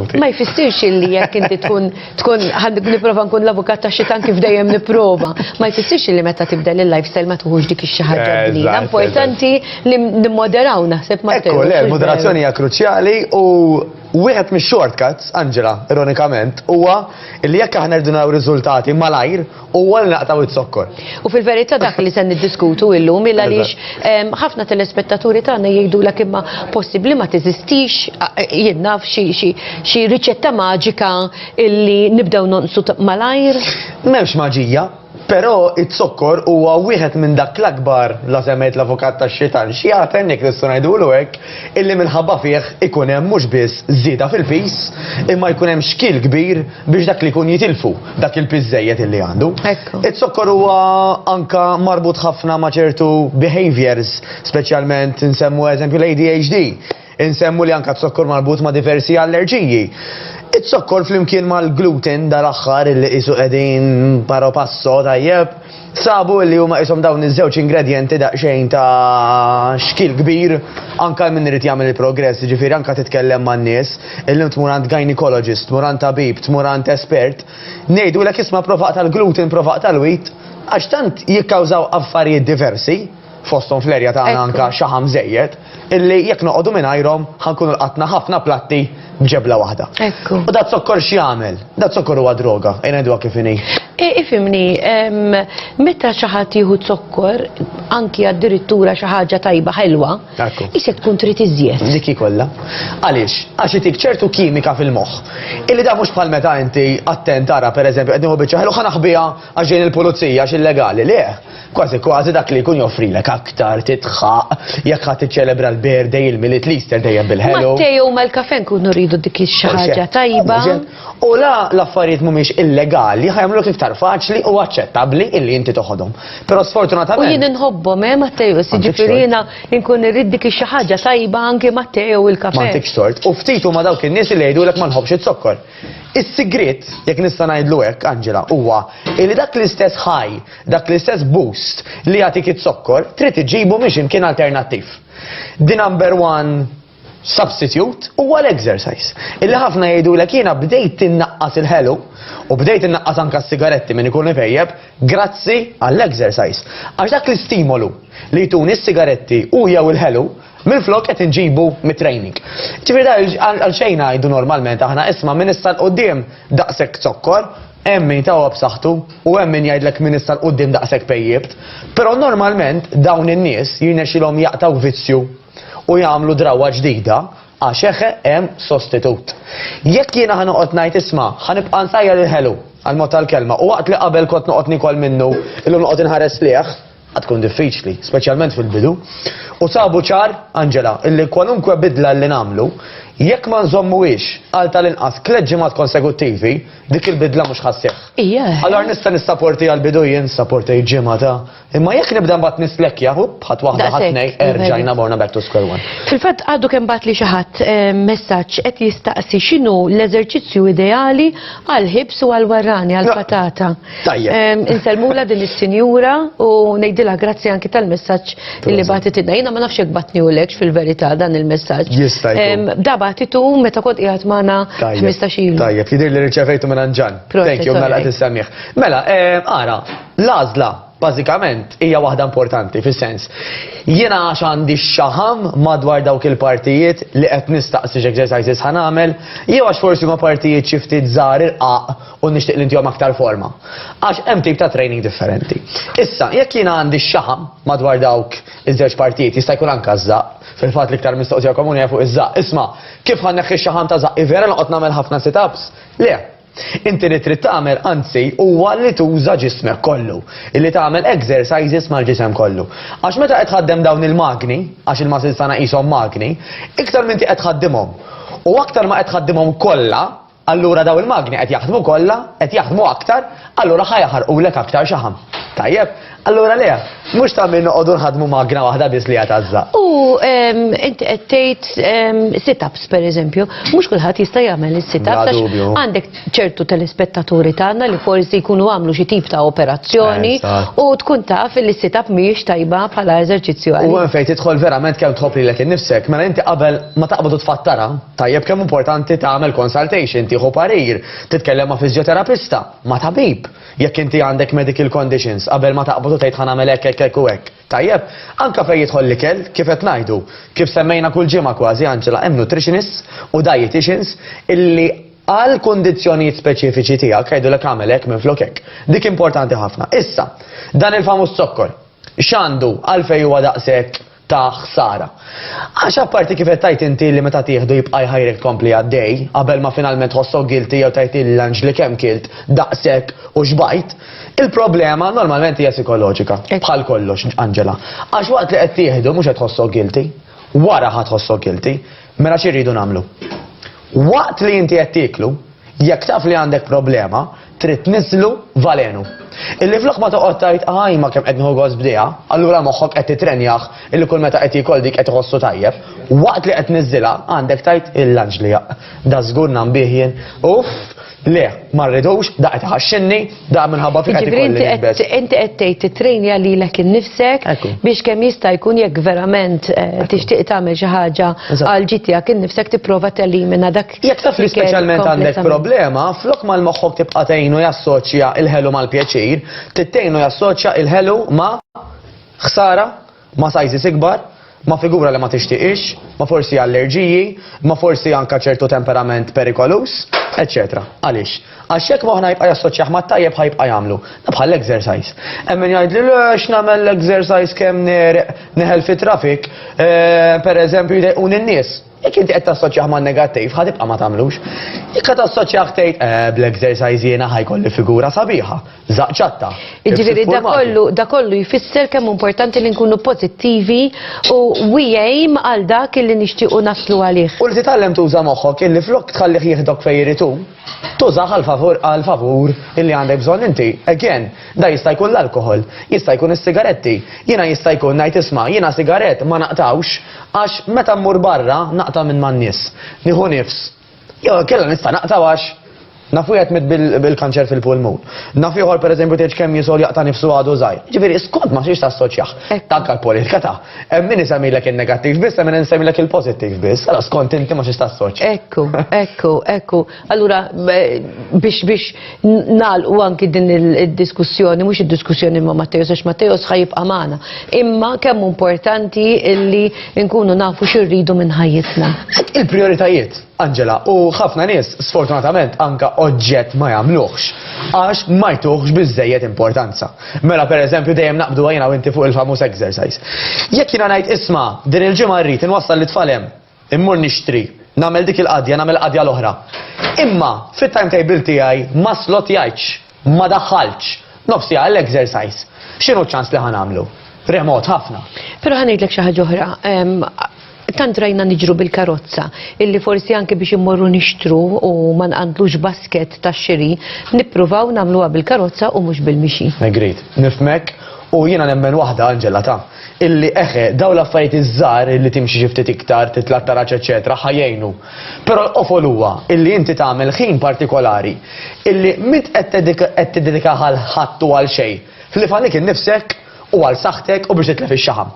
minuti. Ma jfissirx illi jekk inti tkun tkun ħa nipprova nkun l-avukat tax-xitan kif dejjem nipprova. Ma jfissirx illi meta tibdel il-lifestyle ma tuħux dik ix-xi ħaġa bnina. Importanti li nimmoderaw naħseb ma Ekku, le, moderazzjoni hija kruċjali u wieħed mix-shortcuts, Angela, ironikament, huwa li jekk aħna rridu naraw riżultati malajr, huwa li naqtgħu iz-zokkor. U fil-verità dak li se niddiskutu illum il għaliex ħafna telespettaturi tagħna jgħidulek imma possibbli ma teżistix jien naf xi riċetta maġika illi nibdew nonqsu malajr. M'hemmx maġija, però iz-zokkor huwa wieħed minn dak l-akbar la semmejt l-avukat tax-xitan xjaten jekk nistgħu ngħidulu hekk illi minħabba fih ikun hemm mhux biss żieda fil-piż imma jkun hemm xkiel kbir biex dak li jkun jitilfu dak il-piż żejjed illi għandu. Iz-zokkor huwa anka marbut ħafna ma' ċertu behaviors, speċjalment insemmu eżempju l-ADHD, insemmu li anka z-zokkor marbut ma' diversi allerġiji. Iz-zokkor flimkien mal-gluten dal-aħħar illi qisu qegħdin paro passo tajjeb, Sabu li huma qishom dawn iż-żewġ ingredjenti daqsxejn ta' xkiel kbir anke min irid jagħmel il-progress, jiġifieri anke titkellem man-nies, illum tmur għand gynecologist, tmur għand tabib, tmur għand espert, ngħidulek isma' prova aqta' l-gluten, prova aqta' l-wheat, għax tant jikkawżaw affarijiet diversi, fosthom fl-erja tagħna anke xaħam żejjed, illi jekk noqogħdu mingħajrhom ħa nkunu lqatna ħafna platti b'ġebla waħda. Ekku. U dat zokkor x'jagħmel? Dat zokkor huwa droga, ejja ngħiduha kif inhi. Ifhimni, meta xi ħadd jieħu zokkor, anki addirittura xi ħaġa tajba ħelwa, isek tkun trid iżjed. Dik hi kollha. Għaliex? Għax itik ċertu kimika fil-moħħ. Illi da mhux bħal meta inti attent tara pereżempju qed nieħu biċċa ħelu ħa naħbiha għax ġejjin il-pulizija għax illegali. Le, Kważi kważi dak li jkun joffrilek aktar titħaq jekk ħadd tiċċelebra l-birthday, il-Milied, l-Easter dejjem bil-ħelu. Matteo mal-kafe nkunu rridu dik xi ħaġa tajba. U la l-affarijiet mhumiex illegali ħa jagħmluk iktar faċli u aċċettabbli illi inti toħodhom. Però sfortunatament. U jien inħobbhom, eh Matteo, jiġifieri jiena nkun irrid dik xi ħaġa tajba anke Matteo il-kafe. M'għandekx tort. U ftit huma dawk in-nies li jgħidulek ma nħobbx iz-zokkor. Is-sigriet, jekk nista' ngħidlu hekk, Angela, huwa li dak l-istess ħaj Dak l-istess boost li jagħtik iz-zokkor trid iġġibu minn xi mkien alternattiv. The number one substitute huwa l-exercise. Illi ħafna jgħidulek jiena bdejt innaqqas il-ħelu u bdejt innaqqas anka s-sigaretti min ikun ipejjep grazzi għall-exercise. Għax dak l-istimolu li jtuni s-sigaretti u jew il-ħelu minflok qed inġibu mit-training. Ġifieri da għal xejn ngħidu normalment aħna isma' minn issa 'l quddiem daqshekk zokkor, Hemm min tawha b'saħħtu u hemm min jgħidlek minn issa 'l quddiem daqshekk pejjipt. Però normalment dawn in-nies jirnexxilhom jaqtgħu vizzju u jagħmlu drawwa ġdida għax eħe hemm sostitut. Jekk jiena ħa noqgħod ngħid isma' ħa nibqa' nsajjar il-ħelu, għall-mod tal-kelma, u waqt li qabel kont noqgħod niekol minnu illum noqgħod inħares lejh, Għad tkun diffiċli, speċjalment fil-bidu. U sabu ċar, Angela, illi kwalunkwe bidla li nagħmlu, jekk ma nżommuhiex għal tal-inqas tliet ġimgħat konsekuttivi, dik il-bidla mhux ħa sseħħ. Ija. Allura nista' nissaporti għall-bidu jien ssaportejt ġimgħa ta' imma jekk nibda mbagħad nislekkja, hupp, ħadd waħda, ħadd tnejn, erġajna morna back to square one. Fil-fatt għadu kemm bagħatli xi ħadd messaġġ qed jistaqsi x'inhu l-eżerċizzju ideali għall-ħibs u għall-warrani, għall-patata. Tajjeb. Insellmulha din is-sinjura u ngħidilha grazzi anki tal-messaġġ li bagħtitilna. Jiena ma nafx jekk bagħtnihulekx fil-verità dan il-messaġġ. Jista' jkun. Da bagħtitu meta kont qiegħed magħna 15 ilu. Tajjeb, jidher li rċevejtu minn Ġan. Thank you, mela qed issemmih. Mela, ara, l-għażla bażikament hija waħda importanti fis-sens. Jiena għax għandi x-xaħam madwar dawk il-partijiet li qed nistaqsi x'exercises ħa nagħmel, jew għax forsi huma partijiet xi ftit żgħar irqaq u nixtieq li ntihom aktar forma. Għax hemm tip ta' training differenti. Issa, jekk jiena għandi x-xaħam madwar dawk iż-żewġ partijiet, jista' jkun anke ż-żaqq, fil-fatt l-iktar mistoqsija komuni hija fuq iż-żaqq. Isma', kif ħa nneħħi x-xaħam ta' żaqqi vera noqgħod nagħmel ħafna sit-ups? Le. Inti li trid tagħmel, anzi, huwa li tuża ġismek kollu. Illi tagħmel exercises mal-ġisem kollu. Għax meta qed tħaddem dawn il-magni, għax il-muscles tagħna qishom magni, iktar m'inti qed tħaddimhom u aktar ma qed tħaddimhom kollha, Allura daw il-magni qed jaħdmu kollha, qed jaħdmu aktar, allura ħa jaħarqulek aktar xaħam. Tajjeb? Allura le, mhux ta' min noqogħdu nħadmu magna waħda biss li għatazza. U inti qed tgħid sit-ups pereżempju, mhux kulħadd jista' jagħmel is-sit-ups għax għandek ċertu telespettaturi tagħna li forsi jkunu għamlu xi tip ta' operazzjoni u tkun taf li s-sit-up mhijiex tajba bħala eżerċizzju. U hemm fejn tidħol verament kemm tħobb lilek innifsek, mela inti qabel ma taqbad u tfattara, tajjeb kemm importanti tagħmel consultation, tieħu parir, titkellem ma' fiżjoterapista, ma' tabib. Jekk inti għandek medical conditions, qabel ma taqbad u tgħid ħa nagħmel hekk hekk hekk u hekk. Tajjeb, anke fejn jidħol l-ikel, kif qed ngħidu, kif semmejna kull ġimgħa kważi, Angela, hemm nutritionists u dietitians illi għal kundizzjonijiet speċifiċi tiegħek jgħidulek agħmel hekk minflok hekk. Dik importanti ħafna. Issa, dan il-famuż zokkor, x'għandu għalfejn huwa daqshekk ta' ħsara. Għax apparti kif qed tgħid inti li meta tieħdu jibqa' jħajrek tkompli għaddej, qabel ma finalment tħossok guilty jew tgħid il-lunch li kemm kilt daqshekk u xbajt, il-problema normalment hija psikoloġika, bħal kollox, Angela. Għax waqt li qed tieħdu mhux qed tħossok guilty, wara ħa tħossok guilty, mela xi rridu nagħmlu? Waqt li inti qed tieklu, jekk taf li għandek problema, trid tniżżlu valenu. Illi flok ma toqgħod tgħid aj ma kemm qed nieħu gost bdiha, allura moħħok qed titrenjah illi kull meta qed jiekol dik qed iħossu tajjeb. Waqt li qed tniżżilha għandek tgħid il-lanġ li da żgur nam bih jien. Uff, le, ma rridux, da qed iħaxxinni, da minħabba fik qed ikolli nilbes. Inti qed tgħid titrejnja lilek innifsek biex kemm jista' jkun jekk verament eh, tixtieq tagħmel xi ħaġa għal ġid tiegħek innifsek tipprova telimina dak. Jekk taf li speċjalment għandek problema, flok mal-moħħok tibqa' tgħinu jassoċja il-ħelu mal-pjaċir, tgħinu jassoċja il-ħelu ma' ħsara, ma' sizes ikbar, ma' figura li ma tixtiqix, ma' forsi allerġiji, ma' forsi anka ċertu temperament perikoluż, eccetera. Għaliex? Għax jekk moħħna jibqa' jassoċjah ma' tajjeb ħa jibqa' jagħmlu. Bħal exercise. Hemm min jgħid li le x'nagħmel l-exercise kemm neħel fi traffic, eh, per eżempju jdejquni n-nies. Jekk inti qed tassoċjah ma' negattiv, ħa tibqa' ma tagħmlux. Jekk qed tassoċjah tgħid eh, bl-exercise jiena ħa jkolli figura sabiħa, żaqq ċatta. Jiġifieri da kollu da kollu jfisser kemm importanti li nkunu pożittivi u we aim għal dak li nixtiequ naslu għalih. U li titgħallem tuża moħħok illi flok tħallih jieħdok fejn irid hu, tużah għal favur għal favur illi għandek bżonn inti. Again, da jista' jkun l-alkoħol, jista' jkun is-sigaretti, jiena jista' jkun ngħid isma' jiena sigarett ma naqtawx Għax meta mmur barra naqta' minn man-nies. Nieħu nifs. Jew inkella nista' naqta' għax naf wieħed miet bil-kanċer fil-pulmun. Naf ieħor pereżempju tgħidx kemm jisol jaqta' nifsu għadu żgħir. Ġifieri skont ma xiex tassoċjah. Tanka l-politika ta' hemm min isemmilek in-negattiv biss, hemm min isemmilek il-pożittiv biss. Allura skont inti ma xiex tassoċja. Ekku, ekku, ekku. Allura biex biex nagħlqu anki din id-diskussjoni, mhux id-diskussjoni ma' Matteos għax Matteos ħa jibqa' magħna. Imma kemm importanti illi nkunu nafu x'irridu minn ħajjitna. Il-prioritajiet, Angela, u ħafna nies sfortunatament anka oġġett ma jagħmluhx għax ma jtuhx biżejjed importanza. Mela pereżempju dejjem naqbdu jiena u inti fuq il-famuż exercise. Jekk jiena ngħid isma' din il-ġimgħa rrid inwassal lit-tfal hemm Immur nixtri, nagħmel dik il-qadja, nagħmel il-qadja l-oħra. Imma fit-timetable tiegħi ma slotjajtx, ma daħħaltx nofs siegħa l-exercise. X'inhu ċ-ċans li ħa nagħmlu? Remot ħafna. Però ħa ngħidlek xi ħaġa oħra. Tant rajna niġru bil-karozza illi forsi anke biex immorru nixtru u ma nqandlux basket tax-xiri, nippruvaw nagħmluha bil-karozza u mhux bil-mixi. Agreed. Nifhmek u jiena nemmen waħda Angela ta' illi eħe dawn l-affarijiet iż-żgħar illi timxi xi ftit iktar, titla' t-taraġ eċċetera ħa jgħinu. Però l-qofol huwa illi inti tagħmel ħin partikolari illi m'int qed qed tiddedikah għal ħadd u għal xejn, ħlief għalik innifsek u għal saħħtek u biex titlef ix-xaħam.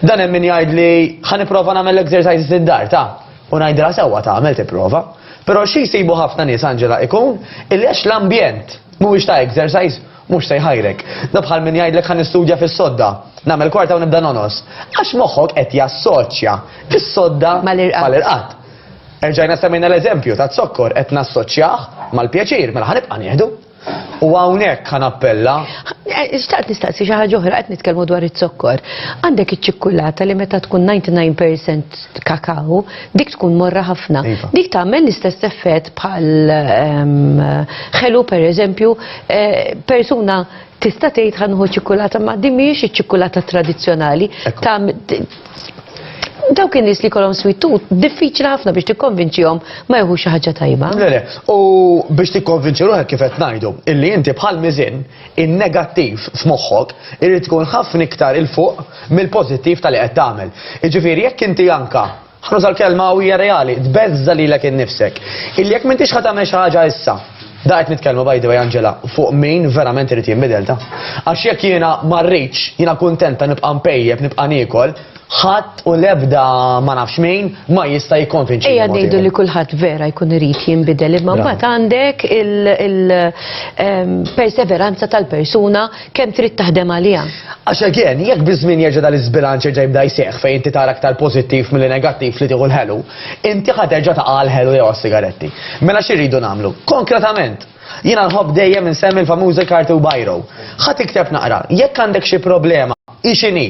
Dan hemm min jgħidli ħa nipprova nagħmel l-exercises id-dar ta' u ngħidilha sewwa tagħmel tipprova. Però xi jsibu ħafna nies Angela ikun illi għax l-ambjent mhuwiex ta' exercise Mhux se jħajrek. Da bħal min jgħidlek ħa nistudja fis-sodda. Nagħmel kwarta u nibda nonos. Għax moħħok qed jassoċja is-sodda mal-irqad. Erġajna semmejna l-eżempju ta' zokkor qed nassoċjah mal-pjaċir, mela ħa nibqa' nieħdu. U hawnhekk ħa nappella. Eh, xtaqt nistaqsi xi ħaġa oħra qed nitkellmu dwar iz-zokkor. Għandek iċ-ċikkulata li meta tkun 99% kakao, dik tkun morra ħafna. Iva. Dik tagħmel l-istess effett bħal ehm, ħelu pereżempju eh, persuna tista' tgħid ħa nieħu ċikkulata ma din mhijiex iċ-ċikkulata tradizzjonali. Dawk in-nies li jkollhom sweet tooth diffiċli ħafna biex tikkonvinċihom ma jieħux xi ħaġa tajba. Le, le, u biex tikkonvinċi ruħek kif qed ngħidu, illi inti bħal miżien in-negattiv f'moħħok irid tkun ħafna iktar 'il fuq mill-pożittiv ta' li qed tagħmel. Jiġifieri jekk inti anka, ħa nuża l-kelma u hija reali, tbeżża' lilek innifsek, illi jekk m'intix ħa tagħmel xi ħaġa issa, da qed nitkellmu by the way Angela fuq min verament irid jinbidel ta. Għax jekk jiena ma rridx, jiena kuntenta nibqa' npejjep, nibqa' niekol, Ħadd u l-ebda ma nafx min ma jista' jikkonvinċini. Ejja ngħidu li kulħadd vera jkun irid jinbidel imma mbagħad għandek il-perseveranza tal-persuna kemm trid taħdem għaliha. Għax again, jekk biż-żmien jerġa' dal-iżbilanċ jerġa' jibda jseħħ fejn inti tara aktar pożittiv milli negattiv li tieħu l-ħelu, inti ħa terġa' taqa' għall-ħelu jew għas-sigaretti. Mela xi rridu nagħmlu? Konkretament, jiena nħobb dejjem insemmi l-famużi karti u bajro. Ħa tikteb naqra, jekk għandek xi problema, hi x'inhi,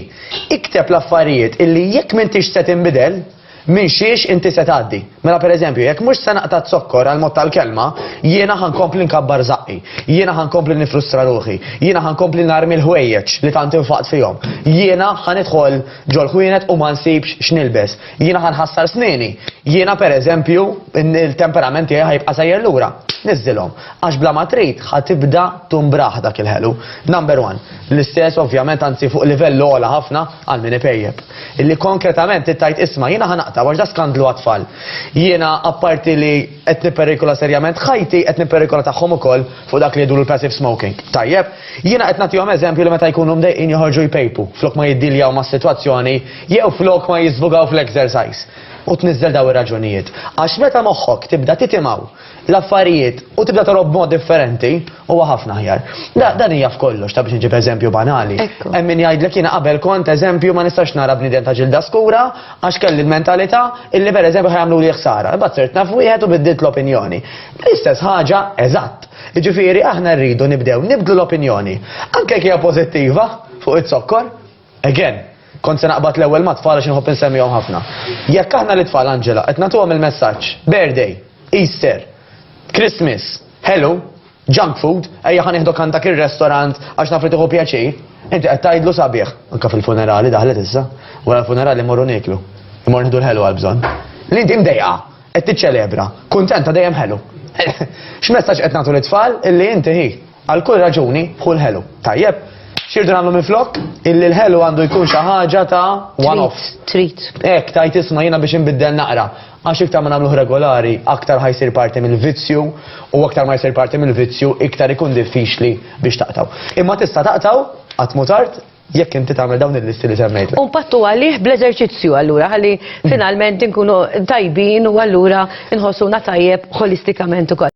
Ikteb l-affarijiet illi jekk m'intix se tinbidel, minn xiex inti se tgħaddi. Mela pereżempju, jekk mhux se naqta' z-zokkor għall-mod tal-kelma, jiena ħa nkompli nkabbar żaqqi, jiena ħa nkompli nifrustra ruħi, jiena ħa nkompli narmi l-ħwejjeġ li tant infaqt fihom, jiena ħa nidħol ġol-ħwienet u ma nsibx x'nilbes, jiena ħa nħassar snieni, jiena pereżempju il-temperament tiegħi ħa jibqa' sejjer lura. Niżżilhom. Għax bla ma trid ħa tibda tumbrah dak il-ħelu. Number one. L-istess ovvjament anzi fuq livell ogħla ħafna għal min ipejjep. Illi konkretament trid tgħid isma' jiena ħa naqta' għax da skandlu għat-tfal. Jiena apparti li qed nipperikola serjament ħajti qed nipperikola tagħhom ukoll fuq dak li jgħidulu l-passive smoking. Tajjeb, jiena qed nagħtihom eżempju li meta jkunu mdejqin joħorġu jpejpu flok ma jiddiljaw mas-sitwazzjoni jew flok ma jiżvugaw fl-exercise. U tniżżel daw ir-raġunijiet. Għax meta moħħok tibda titimgħu l-affarijiet u tibda torob b'mod differenti huwa ħafna aħjar. Dan hija f'kollox ta' biex nġib eżempju banali. Hemm min jgħidlek jiena qabel kont eżempju ma nistax nara bniedem ta' ġilda skura għax kelli l-mentalità illi pereżempju ħajamlu li ħsara. Imbagħad sirt naf wieħed u biddilt l-opinjoni. L-istess ħaġa eżatt. Jiġifieri aħna rridu nibdew nibdlu l-opinjoni. Anke jekk hija pożittiva fuq iz-zokkor, Again, kont se naqbad l-ewwel mat-tfal għax inħobb insemmihom ħafna. Jekk aħna lit-tfal Angela qed nagħtuhom il-messaġġ, birthday, Easter, Christmas, ħelu, junk food, ejja ħa nieħdok għand dak ir-restaurant għax naf li tieħu pjaċir, inti qed tgħidlu sabiħ. Anke fil-funerali daħlet issa, wara l-funerali mmorru nieklu. Immorru nieħdu l-ħelu għall-bżonn. Li inti mdejqa, qed tiċċelebra, kuntenta dejjem ħelu. X'messaġġ qed nagħtu lit-tfal illi inti hi Għal kull raġuni, ħu l-ħelu. Tajjeb, x'irdu nagħmlu minflok? Illi l-ħelu għandu jkun xi ħaġa ta' one-off. Trid. Hekk tajt isma' jiena biex inbiddel naqra. Għax iktar ma nagħmluh regolari, aktar ħa jsir parti mill-vizzju u aktar ma jsir parti mill-vizzju, iktar ikun diffiċli biex taqtgħu. Imma tista' taqtgħu, qatt mhu tard, jekk inti tagħmel dawn il-listi li semmejtlek. U npattu għalih bl-eżerċizzju allura ħalli finalment inkunu tajbin u allura nħossuna tajjeb ħolistikament ukoll.